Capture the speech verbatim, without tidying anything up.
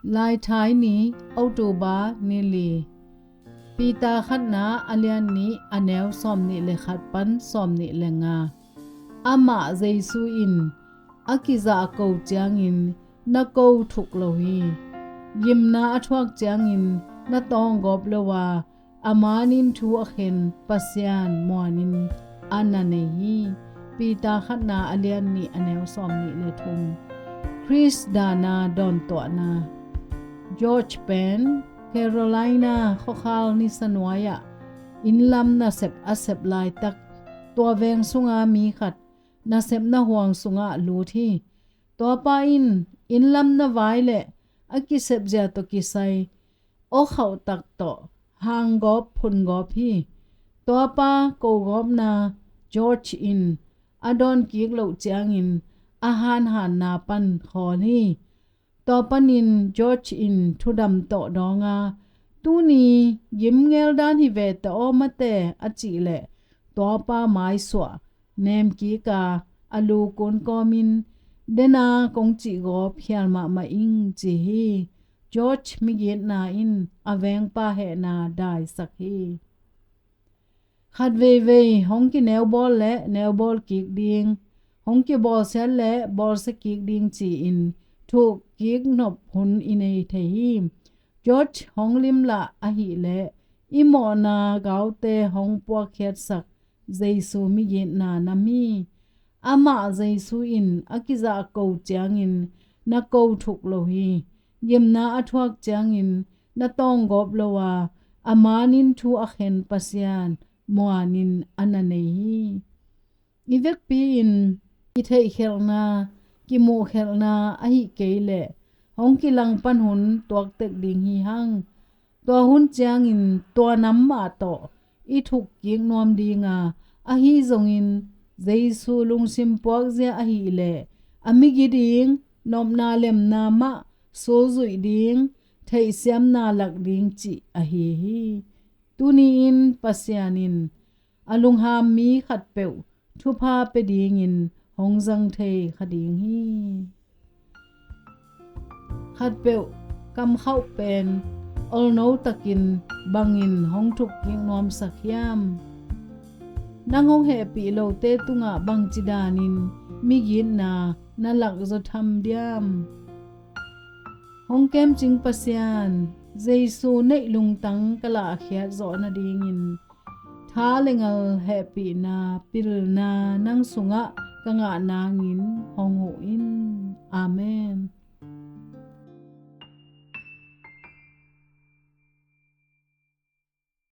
Laithai ni, October ni li. Peter khatna a lian nih, a neu sawmnih le khat pan sawmnih le nga. Amah Jesu in a kizahko ciangin na ko thuk lo hi. Gimna a thuak ciangin na tawnggawp lo a, a manin thu a khen Pasian muanin a na nei hi. Peter khatna a lian nih, a neu sawmnih le thum. Khrist dana dawntuahna. George pen Carolina khuakhal nisa nuai-ah innlam nasep a sep laitak, tua veng sunga mi khat nasepna huang sungah lut hi. Tuapa in innlam na vai le a kisepzia tawh kisai awkhauh tak tawh hanggawp phungawp hi. Tuapa kogawpna George in a dawn kik loh ciangin a hanhanna pan khawl hi. Tua panin George in thudam tawh dawnga, "Tuni gimngel dan hi ve ta aw mate," a cih leh, tuapa maisuah nemkika a lu kunkawmin, "Dena kong cihgawp khial mahmah ing," ci hi. George migitna in a vengpa hehna daisak hi. Khat veivei hong kineubawl le neubawl kik ding, hong kibawlsiat le bawlsia kik ding ci-in thuk kik nop hun i nei thei hi. George hong limlah ahih leh i mawhna gaute hong puakkhiatsak Jesu migitna nam hi. Amah Jesu in a kizahko ciangin na ko thuk lo hi. Gimna a thuak ciangin na tawnggawp lo a, a manin thu a khen Pasian muanin a na nei hi. I vekpi-in i theihkhelhna, kimuhkhelhna ahih kei leh hong kilang pan hun tuaktek ding hi hang. Tua hun ciangin tua nam mah tawh i thuk kik nuam dinga, ahi zongin Jesu lungsim puakzia ahih leh a migit ding, nopna lemna mah sulzuih ding, theihsiamna lak ding cih ahi hi. Tuni-in Pasian in a lungham mi khatpeuh thupha pia dingin hong zang thei kha ding hi. Khatpeuh kamkhauh pen olno takin bangin hong thuk kik nuamsak hiam? Nang hong hehpih lote tungah bangci danin migitna na lakzaw tham diam? Hong kemcing Pasian, Jesu neih lungtang ka lahkhiat zawh nadingin tha le ngal, hehpihna, pilna nang sungah ka ngah nangin hong huh in. Amen.